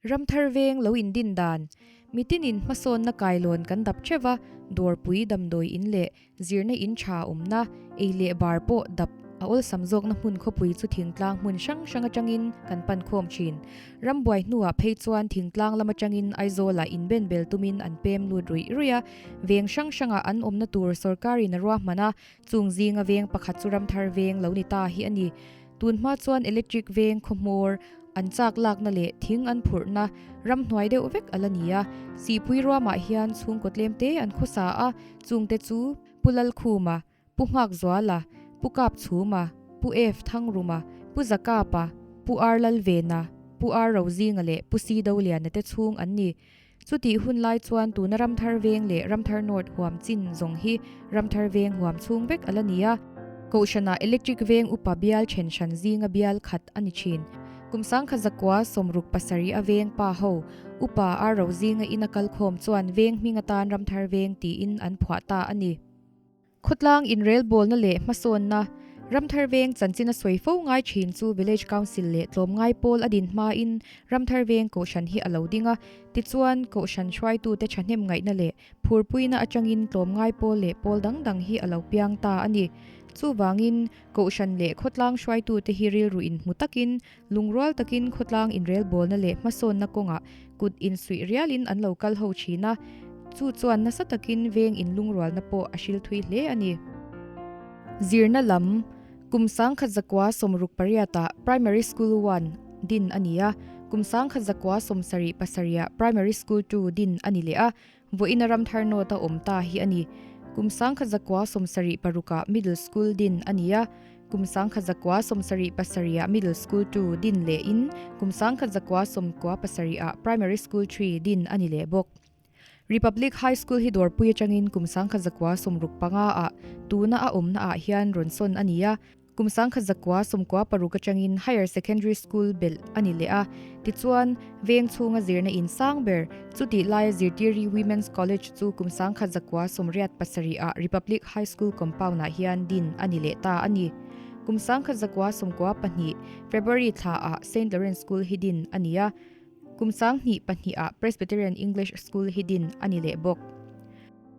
Ramthar veng lo indin dan, Mitinin hmasawnna kailawn kan dap theuh va, dawrpui damdawi in leh zirna in tha awmna, ei leh bar pawh dap a awlsam zawkna hmun khawpui chu thingtlang hmun hrang hrang atangin kan pan khawm thin. Rambuai hnuah phei chuan thingtlang lam atangin Aizawlah inben bel tumin an pem lut ruih ruih a, veng hrang hrangah an awmna tur sorkarin a ruahman a, chung zinga veng pakhat chu Ramthar veng lo ni ta hi a ni. Tun hma chuan electric veng khawhmawr an chak lakna leh thing an phurhna ramhnuai deuh vek a la ni a. Sihpui ruamah hian chhungkaw tlem te an khawsa a, chungte chu Pu Lalkhuma, Pu Nghakzuala, Pu Kapchhuma, Pu F Thangruma, Pu Zakapa, Pu R Lalvena, Pu R Rozinga leh Pu C Doliana te chhung an ni. Chutih hun lai chuan tuna Ramthar Veng leh Ramthar North huam chin zawng hi Ramthar Veng huam chhung vek a la ni a. Kohhranah Electric Veng upa bial then hran zinga bial khat a ni thin. Kum sangkhat zakua sawmruk pasarih a veng pa ho upa ar ro zinga ina kalkhawm chuan veng hming atan Ramthar Veng tiin an phuah ta a ni. Khawtlang inrelbawlna leh hmasawnna, Ramthar Veng chanchin a sawi fo ngai thin chu Village Council leh tlawmngai pawl a din hmain Ramthar Veng Kohhran hi a lo ding a, tichuan Kohhran hruaitute thahnem ngaihna leh phurpuina atangin tlawmngai pawl leh pawl dang dang hi a lo piang ta a ni. Chuvangin, Kohhran leh khawtlang hruaitute hi rilru inhmu takin, lungrual takin khawtlang inrelbawlna leh hmasawnna kawngah kut insuih rialin an lo kal ho thin a, chu chuan nasa takin veng inlungrualna pawh a hril thui hle a ni. Zirna lam, Kum sangkhat zakua sawmruk pariatah Primary School One din a ni a, kum sangkhat zakua sawmsarih pasarihah Primary School Two din a ni leh a, Vawiina Ramthar North a awm ta hi a ni. Kum sangkhat zakua sawmsarih parukah Middle School din a ni a, kum sangkhat zakua sawmsarih pasarihah Middle School 2 din lehin kum sangkhat zakua sawmkua pasarihah Primary School 3 din a ni leh bawk. Republic High School hi dawrpui atangin kum sangkhat zakua sawmruk panga ah tuna a awmna ah hian rawn sawn a ni a, Kum sangkhat zakua sawmkua paruk atangin Higher Secondary School belh a ni leh a, tichuan veng chhunga zirna in sang ber, chutih laia zirtiri Women's College chu kum sangkhat zakua sawmriat pasarih ah Republic High School compound ah hian din a ni leh ta a ni. Kum sangkhat zakua sawmkua pahnih February thla ah Saint Lawrence School hi din a ni a, kum sanghnih pahnih ah Presbyterian English School hi din a ni leh bawk.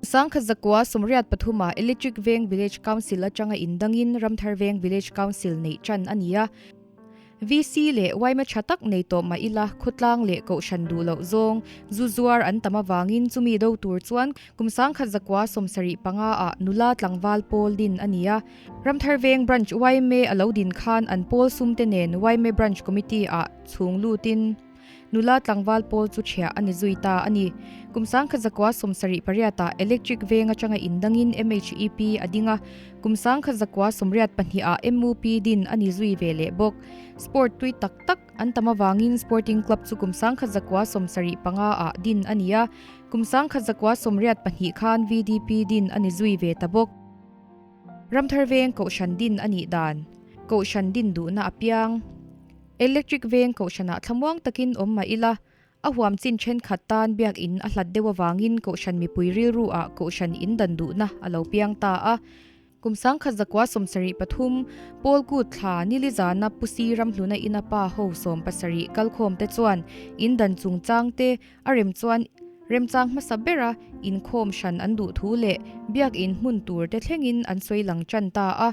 Sangkhat zakua sawmriat pathuma Electric Veng Village Council atanga indangin Ramthar Veng Village Council neih tan a ni a. VC leh yma tha tak nei tawh mah ila khawtlang leh kohhran duh loh zawng zu zuar an tam avangin chumi do tur chuan kum sangkhat zakua sawmsarih panga ah nula tlangval pawl din a ni a. Ramthar Veng Branch yma a lo din khan an pawl sumte nen yma Branch Committee ah chhung lutin, Nula tlangval pawl chu chhiah a ni zui ta a ni. Kum sangkhat zakua sawmsarih pariatah Electric veng atanga indangin MHEP a ding a, kum sangkhat zakua sawmriat pahnihah MUP din a ni zui ve leh bawk. Sport tui tak tak an tam avangin Sporting Club chu kum sangkhat zakua sawmsarih panga ah din a ni a, kum sangkhat zakua sawmriat pahnih khan VDP din a ni zui ve ta bawk. Ramthar veng Kohhran din a nih dan, Kohhran din duhna apiang. Electric veng kohhranah thlamuang takin awm mah ila, a huam chin thenkhat tan biakinn a hlat deuh avangin kohhran mipui rilru ah kohhran in dan duhna a lo piang ta a. Kum sangkhat zakua sawmsarih pathum, Paul Kut thla nili zana Pusi Ramhluna ina pa ho sawm pasarih kalkhawm te chuan in dan chungchang te a rem chuan remchang hmasa bera inkhawm hran an duh thu leh biakinn hmun tur te thlengin an sawi lang tan ta a.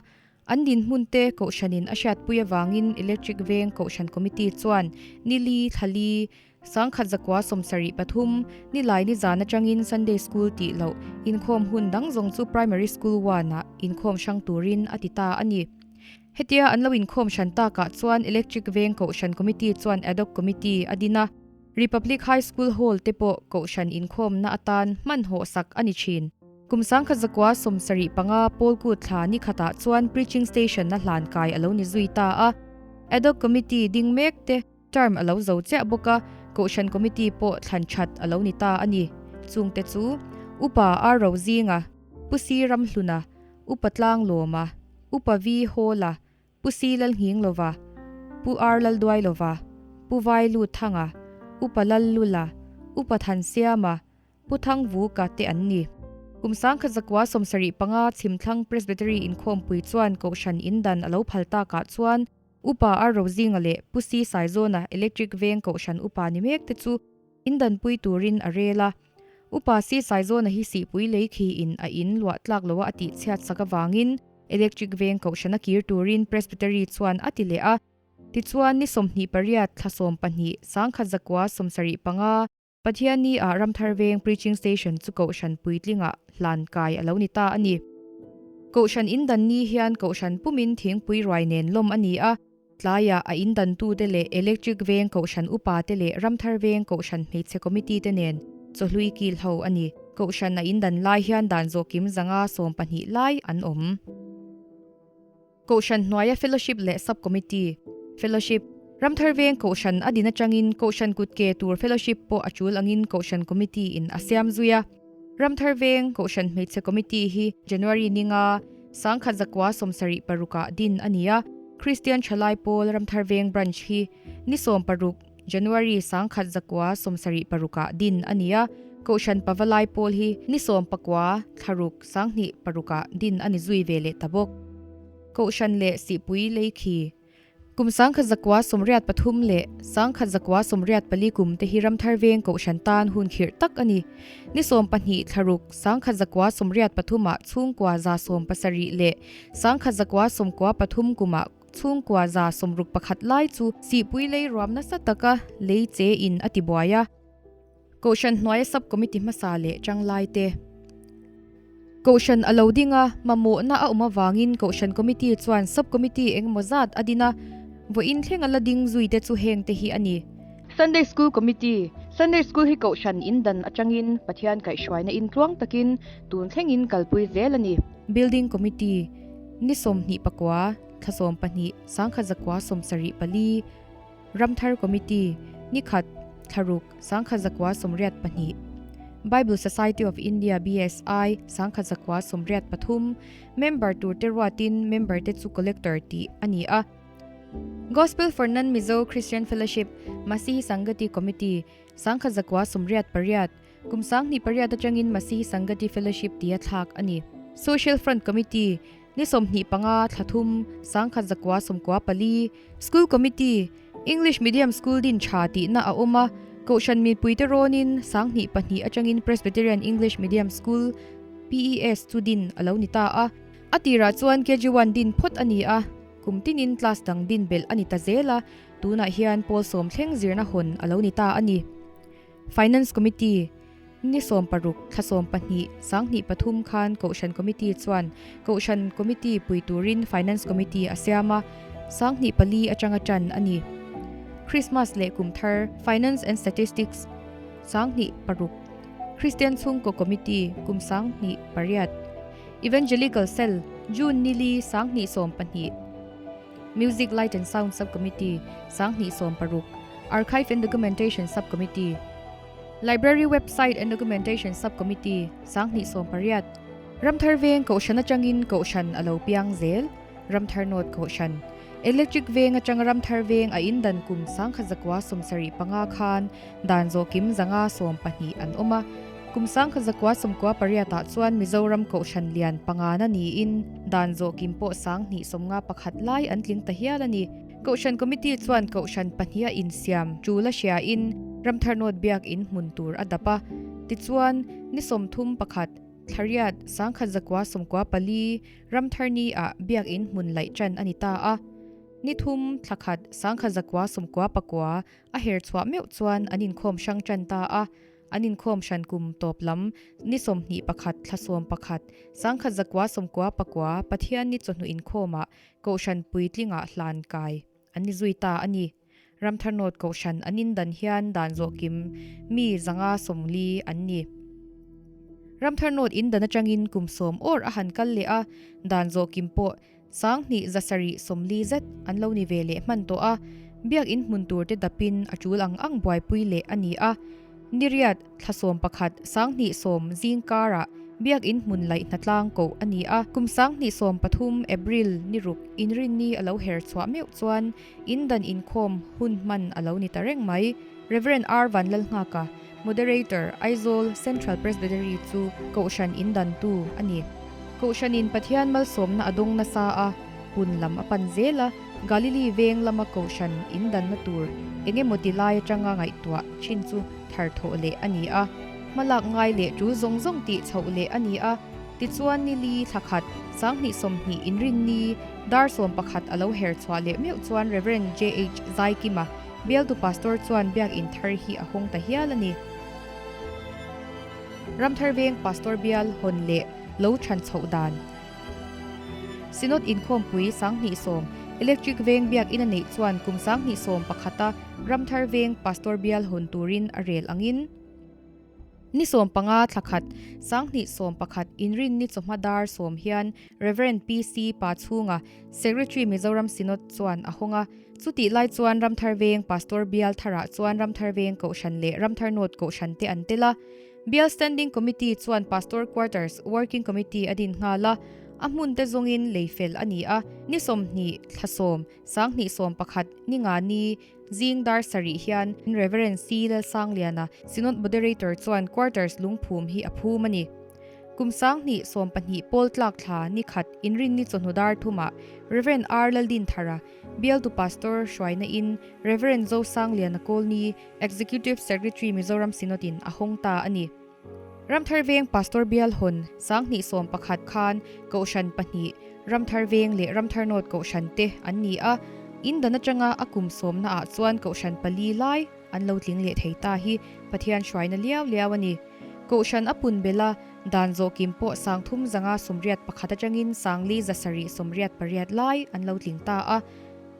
An dinhmun te Kohhranin a hriatpui avangin Electric Veng Kohhran Committee chuan nili, thlali, sangkhat zakua sawmsarih pathum, nilai nizan atangin Sunday School tih loh inkhawm hun dang zawng chu Primary School One-ah inkhawm hrang turin a ti ta a ni. Hetia an lo inkhawm hran takah chuan Electric Veng Kohhran Committee chuan Ad Hoc Committee a din a, Republic High School Hall te pawh Kohhran inkhawmna atan hmanhawh sak a ni thin. Kum sangkhat zakua sawmsarih panga Paul Kut thla ni khatah chuan Preaching Station a hlan kai a lo ni zui ta a. Ad hoc Committee ding mek te term a lo zo chiah bawk a, Kohhran Committee pawh thlan that a lo ni ta a ni. Chungte chu, Upa R Rozinga, Pu C Ramhluna, Upa Tlanglawma, Upa V Hawla, Pu Si Lalnghinglova, Pu Ar Lalduailova, Pu Vai Luthanga, Upa Lallula, Upa Thansiama, Pu Thangvuka te an ni. Kum sangkhat zakua sawmsarih panga Chhimthlang Presbytery inkhawmpui chuan Kohhran in dan a lo phal takah chuan. Upa R Rozinga leh Pu Si Saizawna Electric Veng Kohhran Upa ni mek te chu in danpui turin a rel a. Upa Si Saizawna hi sihpui lei khi in a in luah tlak loa a tih chhiat sak avangin Electric Veng Kohhrana kir turin Presbytery chuan a ti leh a. Tichuan ni 28 thla 12 1975 Pathianni ah Ramthar Veng Preaching Station chu Kohhran puitlingah hlan kai a lo ni ta a ni. Kohhran in dan ni hian Kohhran pumin thingpui ruai nen lawm a ni a, tlaiah a in dantute leh Electric Veng Kohhran upate leh Ramthar Veng Kohhran Hmeichhe Committee te nen chawhlui kil ho a ni. Kohhran a in dan lai hian dan zawh kim zanga 12 lai an awm. Kohhran hnuaia Fellowship leh Sub Committee, Fellowship, Ramthar Veng Kohhran a din atangin Kohhran kut ke tur Fellowship pawh a tul angin Kohhran Committee in a siam zui a. Ramthar Veng Kohhran Hmeichhe Committee hi January ninga 1976 ah din a ni a. Kristian Thalai Pawl Ramthar Veng Branch hi ni 16 January 1976 ah din a ni a. Kohhran Pavalai Pawl hi ni 19 thlaruk 2006 ah din a ni zui ve leh ta bawk. Kohhran leh Sihpui lei khi kum 1983 leh 1984 kum te hi Ramthar Veng Kohhran tan hun khirh tak a ni. Ni 12 thlaruk 1983 ah chhungkua 170 leh 1993 kumah chhungkua 61 lai chu Sihpui lei ruam nasa taka lei che in a ti buai a. Kohhran hnuaia Sub Committee hmasa leh tanglai te. Kohhran a lo ding a, mamawhna a awm avangin Kohhran Committee chuan Sub Committee engemaw zat a din a, vawiin thleng a la ding zui te chu heng te hi a ni. Sunday School Committee, Sunday School hi Kohhran in dan atangin Pathian kaihhruaina in tluang takin tun thlengin kalpui zel a ni. Building Committee, Ni 29, thla 12, 1974, Ramthar Committee, Ni khat, thla ruk, 1982, Bible Society of India, BSI, 1983, Member tur te ruatin member te chu Collector tih a ni a. Gospel for Non-Mizo Christian Fellowship, Masihi Sangati Committee, 1988, Kum 2008 atangin Masihi Sangati Fellowship tia thlak a ni. Social Front Committee, Ni 25 thla thum, 1994, School Committee, English Medium School din tha tihna a awm a, Kohhran mipuite rawnin 2002 atangin Presbyterian English Medium School, PES, chu din a lo ni ta a. A tirah chuan KG one din phawt a ni a, kum tinin class dang din belh a ni ta zel a, tunah hian pawl sawm thleng zirna hawn a lo ni ta a ni. Finance Committee, Ni 16, thla 12, 2003 khan Kohhran Committee chuan Kohhran Committee pui turin Finance Committee a siam a, 2004 atanga tan a ni. Christmas leh kum thar Finance and Statistics, 2006, Kristian Chhungkaw Committee, kum 2008, Evangelical Cell, June ni li, 2012, Music, Light and Sound Sub-Committee, 2016, Archive and Documentation Sub-Committee, Library Website and Documentation Sub-Committee, 2018, Ramthar Veng Kohhran atangin Kohhran a lo piang zel, Ramthar North Kohhran, Electric Veng atanga Ramthar Veng a in dan kum 1975 khan dan zawh kim 112 an awm a, kum 1998 ah chuan Mizoram Kohhran lian pangana niin dan zawh kim pawh 2051 lai an tling ta hial a ni. Kohhran Committee chuan Kohhran pahniha insiam tul a hriain Ramthar North biak in hmun tur a dap a, tichuan ni 31 thla riat 1994 Ramthar ni ah biak in hmun laih tan a ni ta a. Ni thum thla khat 1999 a her chhuah meuh chuan an inkhawm hrang tan ta a. An inkhawm hran kum tawp lam ni 21 thla 11 1999 Pathian ni chawhnu inkhawmah Kohhran puitlingah hlan kai an ni zui ta a ni. Ramthar North Kohhran an indan hian dan zawh kim mi 140 an ni. Ramthar North indan atangin kum sawm awr a han kal leh a, dan zawh kim pawh 2740 zet an lo ni ve leh hman tawh a, biak in hmun tur te dapin a tul ang ang buaipui leh a ni a. Ni riat, thla 11, 2010 zing karah biak in hmun laih hnatlang koh a ni a, kum 2013 April ni ruk inrinni a lo her chhuah meuh chuan in dan inkhawm hun hman a lo ni ta reng mai. Rev. R. Vanlalnghaka, Moderator, Aizawl Central Presbytery chu Kohhran in dantu a ni. Kohhranin Pathian malsawmna a dawng nasa a, hun lam a pan zel a. Galili veng lama kohhran indanna tur eng emaw ti lai atanga ngaihtuah thin chu thar thawh leh a ni a. Hmalak ngai leh tul zawng zawng tih chhoh leh a ni a. Tichuan ni li thla khat, 2020 inrinni dar 11 a lo her chhuah leh meuh chuan Rev. JH Zaikima, bialtu pastor chuan biakinn thar hi a hawng ta hial a ni. Ramthar veng pastor bial hawn leh lo chhan chhoh dan. Synod inkhawmpui 2010 Electric veng biakinn a neih chuan kum 2011 a Ramthar veng pastor bial hawn turin a rel angin, Ni 15 thla khat, 2011 inrinni chawhma dar sawm hian Rev. PC Pachhunga, Secretary Mizoram Synod chuan a hawng a. Chutih lai chuan Ramthar Veng Pastor Bial tharah chuan Ramthar Veng Kohhran leh Ramthar North Kohhran te an tel a. Bial Standing Committee chuan Pastor Quarters Working Committee a din nghal a, a hmun te zawngin lei fel a ni a. Ni 20 thla 10, 2011 ni nga ni zing dar sarih hian Rev. C. Lalsangliana, Synod Moderator chuan Quarters lungphum hi a phum a ni. Kum 2012 pawl tlak thla ni khat inrinni chawhnu dar thumah Rev. R. Laldinthara, Bialtu Pastor hruaina in Rev. Zosangliana Kawlni, Executive Secretary Mizoram Synod in a hawng ta a ni. Ramthar Veng Pastor Bial hawn 2011 khan Kohhran pahnih, Ramthar Veng leh Ramthar North Kohhran te an ni a, in dan atanga a kum sawmna ah chuan Kohhran pali lai an lo tling leh thei ta hi Pathian hruaina liau liau a ni. Kohhran a pun belh a, dan zawh kim pawh 3,381 atangin 4,788 lai an lo tling ta a.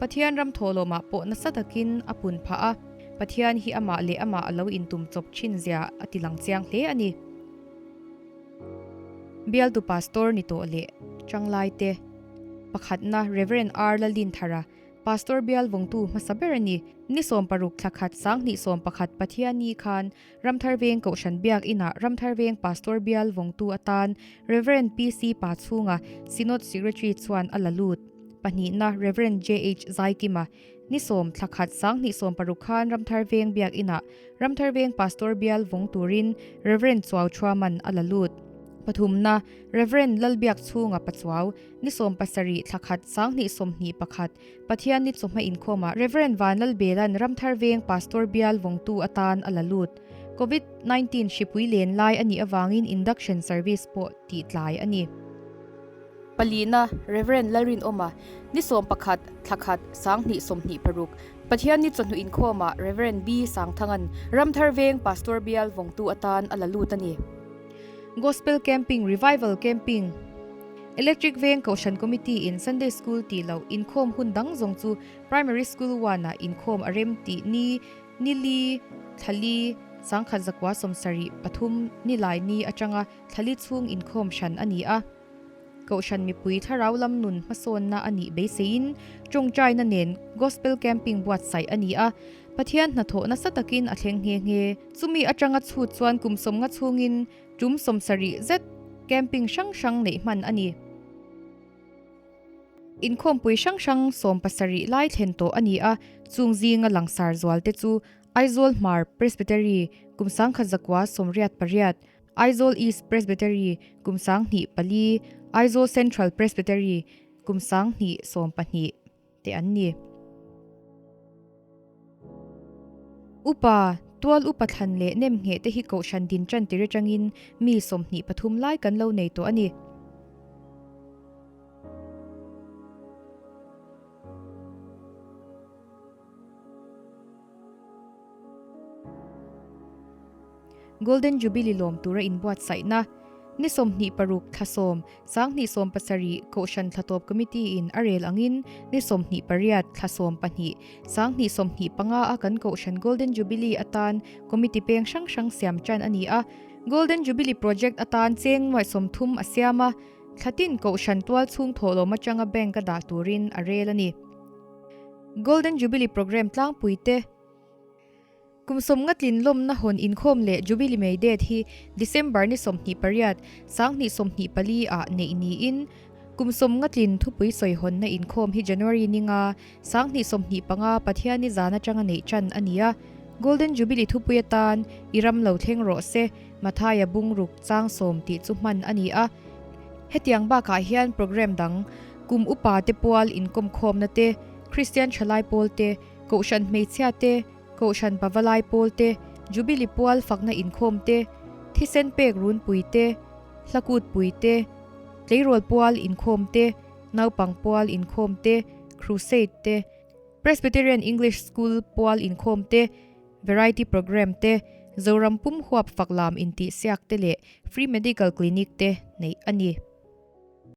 Pathian ram thawhlawmah pawh nasa takin a pun phah a, Pathian hi amah leh amah a lo intum chawp thin zia a ti lang chiang hle a ni. Bialtu Pastor ni tawh leh Changlai te pakhatna Rev. R. Lallinthara, Pastor bial vawngtu hmasa ber a ni. Ni 60 thla khat 2011 Pathianni khan Ramthar Veng Kohhran Biak Inah Ramthar Veng Pastor bial vawngtu atan Rev. PC Pachhunga, Synod Secretary chuan a la lut. Pahnihna Rev. JH Zaikima, ni 10 thla khat 2016 khan Ramthar Veng Biak Inah Ramthar Veng Pastor bial vawng turin Rev. Chuau Thuaman a la lut. Pathumna Rev. Lalbiak Chhunga Pachuau, ni 17 thla khat 2021 Pathian ni chawhma inkhawmah Rev. Vanlalbelan Ramthar Veng Pastor bial vawngtu atan a la lut. Covid 19 hripui len lai a nih avangin induction service pawh tih tlai a ni. Palina, Rev. Lalrinawma, ni 11 thla khat 2026, Pathian ni chawhnu inkhawmah Rev. B. Sangthangan Ramthar Veng Pastor bial vawngtu atan a la lut a ni. Gospel Camping, Revival Camping, Electric Veng Kohhran Committee in Sunday School tih loh inkhawm hun dang zawng chu Primary School one ah inkhawm a rem tih ni ni li, thla li, 1973 ni lai ni atanga thla li chhung inkhawm hran a ni a. Kohhran mipui thlarau lam nun hmasawnna a nih beiseiin tawngtaina nen Gospel Camping buatsaih a ni a, Pathian hnathawh nasa takin a thleng nghe nghe. Chumi atanga chhut chuan kum 50 chhungin tum 70 zet camping hrang hrang neih hman a ni. Inkhawmpui hrang hrang 17 lai thlen tawh a ni a, chung zinga langsar zual te chu Aizawl Hmar Presbytery kum 1988, Aizawl East Presbytery kum 2004, Aizawl Central Presbytery kum 2012 te an ni. Upa, tual upa thlan leh nem ngheh te hi kohhran din tan tir atangin mi 23 lai kan lo nei tawh a ni. Golden Jubilee lawm tura inbuatsaihna, Ni 26 thla 10, 2017 Kohhran Thlatawp Committee in a rel angin ni 28 thla 12, 2025 a kan Kohhran Golden Jubilee atan Committee peng hrang hrang siam tan a ni a. Golden Jubilee Project atan cheng nuaih 30 a siam a, thlatin Kohhran tual chhung thawhlawm atanga bank a dah turin a rel a ni. Golden Jubilee Programme tlangpui te. Kum 50 tlin lawmna hawn inkhawm leh Jubilee May date hi December ni 28, 2024 ah neih niin kum 50 tlin thupui sawi hawnna inkhawm hi January ni nga, 2025 Pathianni zan atanga neih tan a ni a. Golden Jubilee thupui atan i ram lo thleng rawh se, Mathaia bungruk chang sawm tih chu hman a ni a. Hetiang bakah hian programme dang, kum upa te pual inkawmkhawmna te, Kristian Thalai Pawl te, Kohhran Hmeichhia te, Kohhran Pavalai Pawl te, Jubilee Pual Fakna Inkhawm te, Thisen Pek Runpui te, Hlakutpui te, Tleirawl Pual Inkhawm te, Naupang Pual Inkhawm te, Crusade te, Presbyterian English School Pual Inkhawm te, Variety Programme te, Zoram pum huap faklam intihsiak te leh Free Medical Clinic te neih a ni.